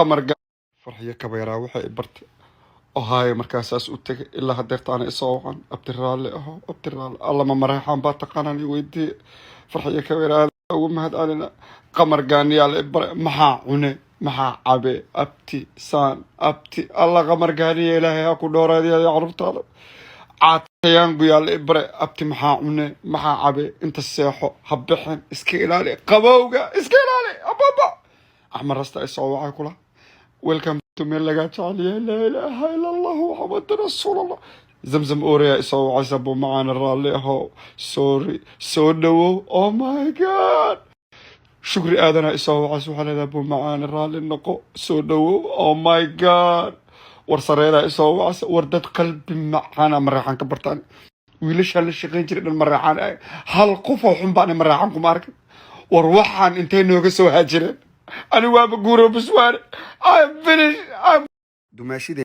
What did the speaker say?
Qamar Farxiyo Kabayraa waxay i bartay Ohio. Markaasaas u tegay ilaa hadeertaana isoo wacan: "Abti, raalli aho, abti, raalli." Allama Mareexaan baa taqaanaan i weydiiye. Farxiyo Kabayraa ugu mahad celina. Qamar Gaaniyaa la i baray: "Maxaa cune, maxaa cabe, abti saan, abti?" Alla, Qamar Gaaniya, Ilaahay ha ku dhooraadiya carruurtaada. Caatayaangu yaa la i baray: "Abti, maxaa cune, maxaa cabe? Inta seexo, ha bixin, iska ilaali qabowga, iska ilaali." Ababa Axmed Rasta ay soo wacay kula: "Welcome to meel lagaa jecel yahay." Laa ilaaha ila Allahu, Muxamada rasuul Allah. Zamzam Oreya isoo wacaysa: "Buu macaana, raalli aho, sorry, soo dhawow." Oh my God. Shukri Aadanaa isoo wacaysa, waxaa leedahay: "Buu macaana, raalli noqo, soo dhawow." Oh my God. War sareedaa isoo wacaysa. War dad qalbi macaana Mareexaan ka bartaan. Wiilashaan la shaqayn jiray dhan Mareexaan ah, hal qof oo xun baan Mareexaan kuma arkin. War waxaan intay nooga soo haajireen? Ani waaba guuro baswaane. I'm finish. I'm Dumaashida.